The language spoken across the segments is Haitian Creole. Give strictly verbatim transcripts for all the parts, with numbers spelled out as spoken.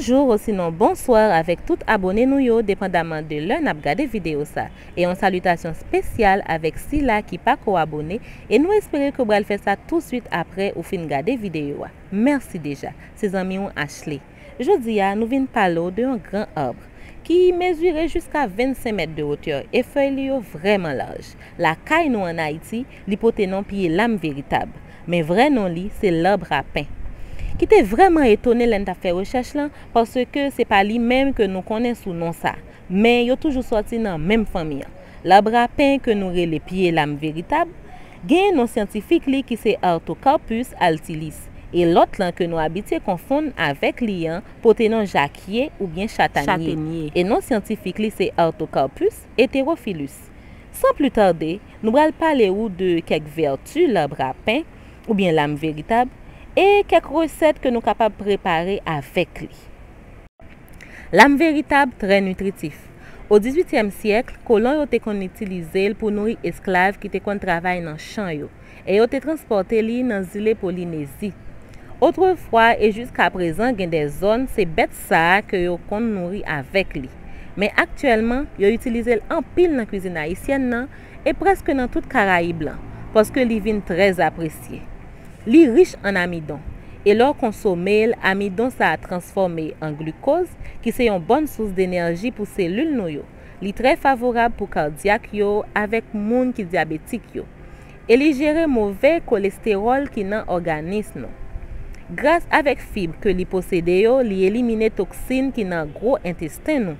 Bonjou osinon bonswa avèk tout abòne nou yo, depandaman de lè n ap gade videyo sa. E yon salitasyon espesyal avèk sila ki pako abòne, e nou espere ke w pral fè sa touswit apre ou fin gade videyo a. Mèsi deja. Se zanmi w Ashley. Jodi a, nou vin pale w de yon gran ab ki mezire jiska vennsenk mèt de wotè e fèy li yo vrèman laj. Lakay nou ann Ayiti, li pote non pye lam veritab, men vrè non li se larbre à pin. Ki te vrèman etone lè n t ap fè rechèch lan, paske se pa li menm ke nou konnen sou non sa, men yo toujou sòti nan menm fanmi an. Larbre à pin ke nou rele pye lam veritab, genyen non syantifik li ki se Artocarpus altilis, e lòt lan ke nou abitye konfonn avèk li an pote non jakye oubyen chatanye, e non syantifik li se Artocarpus heterophyllus. San pli tade, nou pral pale ou de kèk vèti larbre à pin oubyen lam veritab e kèk resèt ke nou kapab prepare avèk li. Lam veritab trè nitritif. O dizuityèm syèk, kolon yo te konn itilize l pou nouri esklav ki te konn travay nan chan yo, e yo te transpòte li nan zile Polinezi. Otrefwa e jiska prezan, gen de zòn se bèt sa a ke yo konn nouri avèk li. Men aktyèlman, yo itilize l anpil nan kwizin ayisyèn nan e prèske nan tout Karayib lan, paske li vin trè apresye. Li rich an amidon, e lè w konsome l, amidon sa a transfòme an glikoz, ki se yon bòn sous denèji pou selil nou yo. Li trè favorab pou kadyak yo avèk moun ki dyabetik yo. E li jere move kolestewòl ki nan òganis nou. Gras avèk fib ke li posede yo, li elimine toksin ki nan gwo entesten nou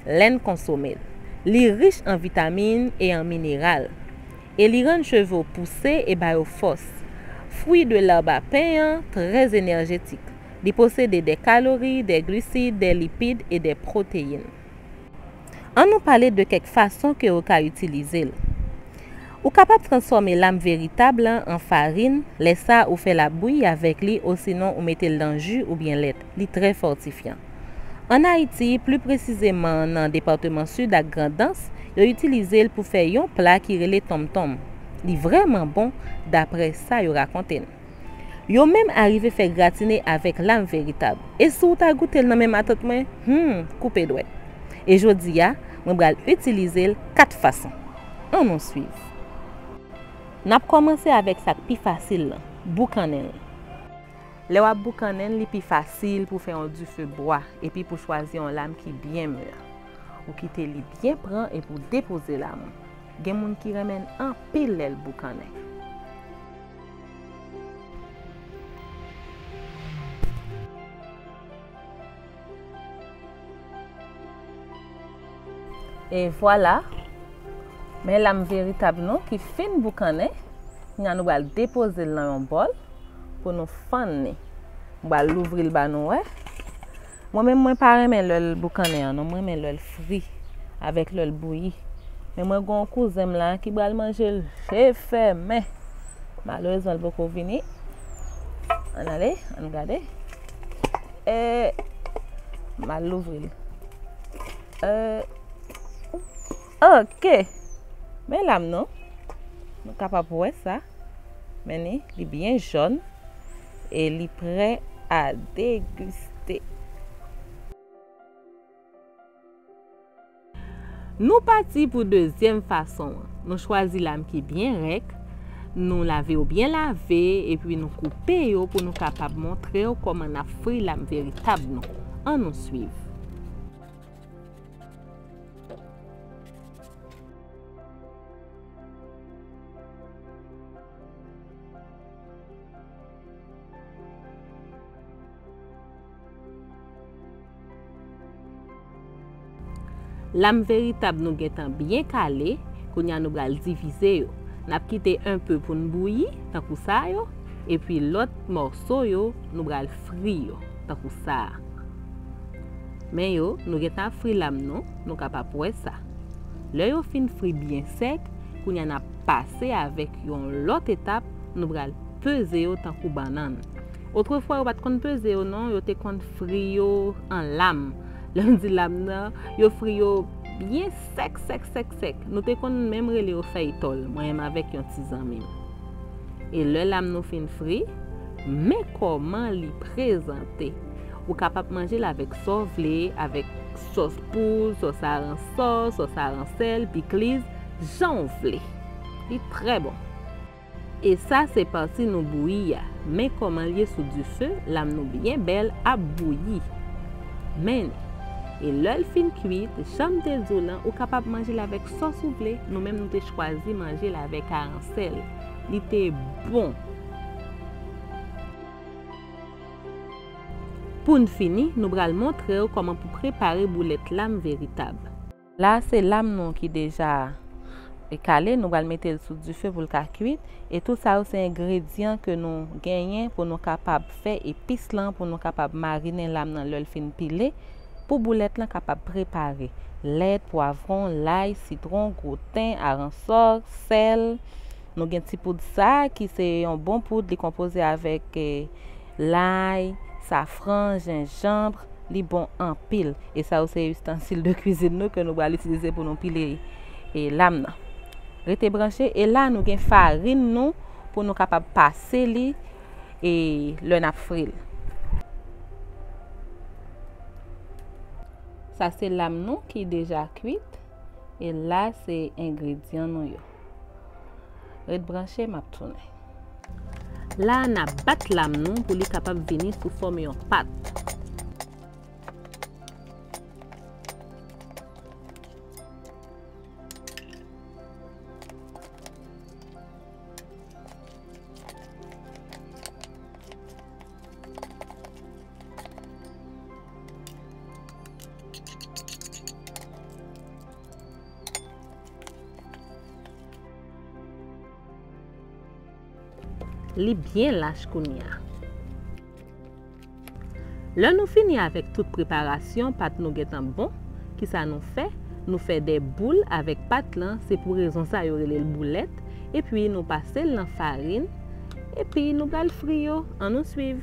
lè n konsome l. Li rich an vitamin e an mineral. E li rann cheve w pouse e ba yo fòs. Fwi de larbre à pin an trè enèjetik. Li posede de kalori, de glisid, de lipid e de pwoteyin. Ann nou pale de kèk fason ke ou ka itilize l. Ou kapab transfòme lam veritab lan an farin, lè sa ou fè labouyi avèk li osinon ou mete l nan ji oubyen lèt. Li trè fòtifyan. Ann Ayiti, pli presizeman nan depatman Sid ak Grandans, yo itilize l pou fè yon pla ki rele tonmtonm. Li vrèman bon, daprè sa yo rakonte n. Yo menm arive fè gratine avèk lam veritab. E si w ta goute l nan men matant mwen, hmm, koupe dwèt. E jodi a, mwen pral itilize l kat fason. Ann nou swiv. N ap kòmanse avèk sa k pi fasil lan, boukannen l. Lè w ap boukannen l, li pi fasil pou fè yon dife bwa epi pou chwazi yon lam ki byen mè. Ou kite li byen pran epi w depoze lam ou. Gen moun ki renmen l anpil lè l boukannen. E vwala, men lam veritab nou ki fin boukannen. Kounye a nou pral depoze l nan yon bòl pou nou fann li. M pral louvri l ba nou wè. Mwen menm, mwen pa renmen lè l boukannen an non, mwen renmen lè l fri avèk lè l bouyi. Men mwen gen yon kouzen m la ki pral manje l je fèmen. Malerezman, l poko vini. Ann ale, ann gade. E m al louvri l. E, oke. Men lam nou. Nou kapab wè sa. Men li, li byen jòn e li prè a degiste. Nou pati pou dezyèm fason an. Nou chwazi lam ki byen rèk, nou lave yo byen lave, epi nou koupe yo pou nou kapab montre w kòman n ap fri lam veritab nou. Ann nou swiv. Lam veritab nou gentan byen kale, kounye a nou pral divize yo. N ap kite enpe pou n bouyi, tankou sa yo, epi lòt mòso yo, nou pral fri yo, tankou sa a. Men yo, nou gentan ap fri lam nou, nou kapab wè sa. Lè yo fin fri byen sèk, kounye a n ap pase avèk yon lòt etap, nou pral peze yo tankou bannann. Otrefwa, yo pa t konn peze yo non, yo te konn fri yo an lam. Lè m di lam nan, yo fri yo byen sèk, sèk, sèk, sèk. Nou te konn menm rele yo fèy tòl, mwen menm avèk yon ti zanmi m. E lè lam nou fin fri, men kòman li prezante. Ou kapab manje l avèk sa w vle, avèk sòs poul, sòs aransò, sòs aransèl, pikliz, jan w vle. Li trè bon. E sa se pati nou bouyi a. Men kòman l ye sou dife, lam nou byen bèl ap bouyi. Men ni. E lè l fin kwit, jan m te di w lan, ou kapab manje l avèk sòs ou vle. Nou menm, nou te chwazi manje l avèk aransèl. Li te bon. Pou n fini, nou pral montre w kòman pou prepare boulèt lam veritab. La, se lam nou ki deja kale, nou pral mete l sou dife pou l ka kwit. E tout sa yo se engredyan ke nou genyen pou nou kapab fè epis lan, pou nou kapab marinen lam nan lè l fin pile, pou boulèt lan kapab prepare. Lèt, pwavwon, lay, sitwon, gwo ten, aransò, sèl. Nou gen ti poud sa ki se yon bon poud, li konpoze avèk, eh, lay, safran, jenjanm, li bon anpil. E sa yo se istansil de kwizin nou ke nou pral itilize pou nou pile, eh, lam nan. Rete branche, e la nou gen farin nou pou nou kapab pase li, eh, lè n ap fri l. Sa se lam nou ki deja kwit, e la se engredyan nou yo. Ret branche, m ap tounen. La a, n ap bat lam nou pou li kapab vini sou fòm yon pat. Li byen lach kounye a. Lè nou fini avèk tout preparasyon, pat nou gentan bon. Kisa nou fè? Nou fè de boul avèk pat lan, se pou rezon sa yo rele l boulèt, epi nou pase l nan farin, epi nou pral fri yo. Ann nou swiv.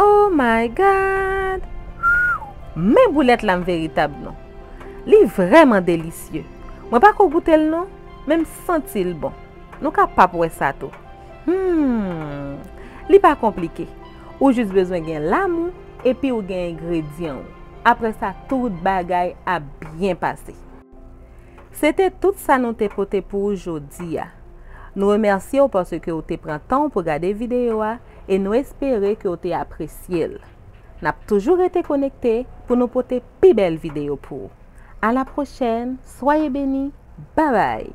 Oh my God! Men boulèt lam veritab non. Li vrèman delisye. Mwen pako goute l non, men m santi l bon. Nou kapab wè sa tou. Hmm, li pa konplike. Ou jis bezwen gen lam ou, epi ou gen engredyan ou. Apre sa, tout bagay ap byen pase. Se te tout sa nou te pote pou ou jodi a. Nou remèsye w paske w te pran tan w pou gade videyo a e nou espere ke w te apresye l. N ap toujou rete konekte pou nou pote pi bèl videyo pou ou. A la pwochèn, soyez bénis, babay!